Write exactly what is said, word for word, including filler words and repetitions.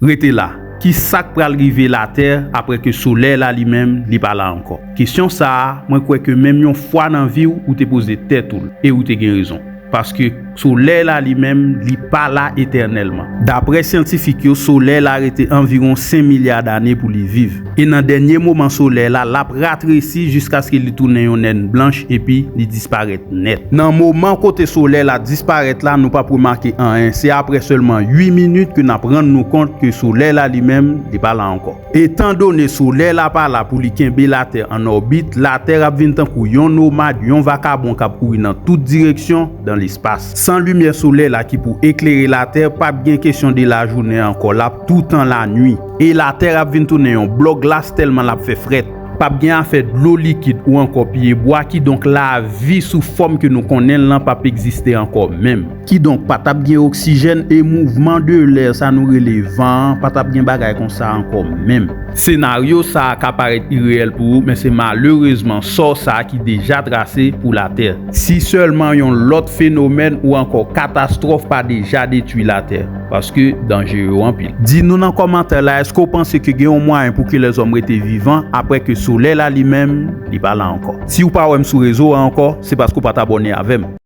Rete la. Ki sa k pral rive Latè apre ke Solèy la li menm, li pa la ankò? Kesyon sa a, mwen kwè ke menm yon fwa nan vi w, ou te poze tèt ou l, e ou te gen rezon. Paske Solèy la li menm, li pa la etènèlman. Dapre syantifik yo, Solèy la rete anviwon senk milya dane pou li viv. E nan dènye moman Solèy la, l ap ratresi jiskaske li tounen yon nèn blanch epi li disparèt nèt. Nan moman kote Solèy la disparèt la, nou p ap remake anyen. Se apre sèlman uit minit ke n ap rann nou kont ke Solèy la li menm, li pa la ankò. Etandone Solèy la pa la pou li kenbe Latè an òbit, Latè ap vin tankou yon nomad, yon vakabon k ap kouri nan tout direksyon dan lespas. San limyè Solèy la ki pou eklere Latè, p ap gen kesyon de lajounen ankò, l ap toutan lanwit. E Latè ap vin tounen yon blòk glas tèlman l ap fè frèt. P ap gen afè dlo likid ou ankò pyebwa, kidonk lavi sou fòm ke nou konnen l lan p ap egziste ankò menm. Kidonk, pa t ap gen oksijèn e mouvman de lè, sa nou rele van an, pa t ap gen bagay konsa ankò menm. Senaryo sa a ka parèt ireyèl pou ou, men se malerezman sò sa a ki deja trase pou Latè. Si sèlman yon lòt fenomèn ou ankò katastwòf pa deja detwi Latè, paske danje yo anpil. Di nou nan kòmantè la, èske w panse ke gen yon mwayen pou ke lèzòm rete vivan apre ke Solèy la li menm, li pa la ankò? Si w pa wè m sou rezo a ankò, se paske w pa t abòne avè m.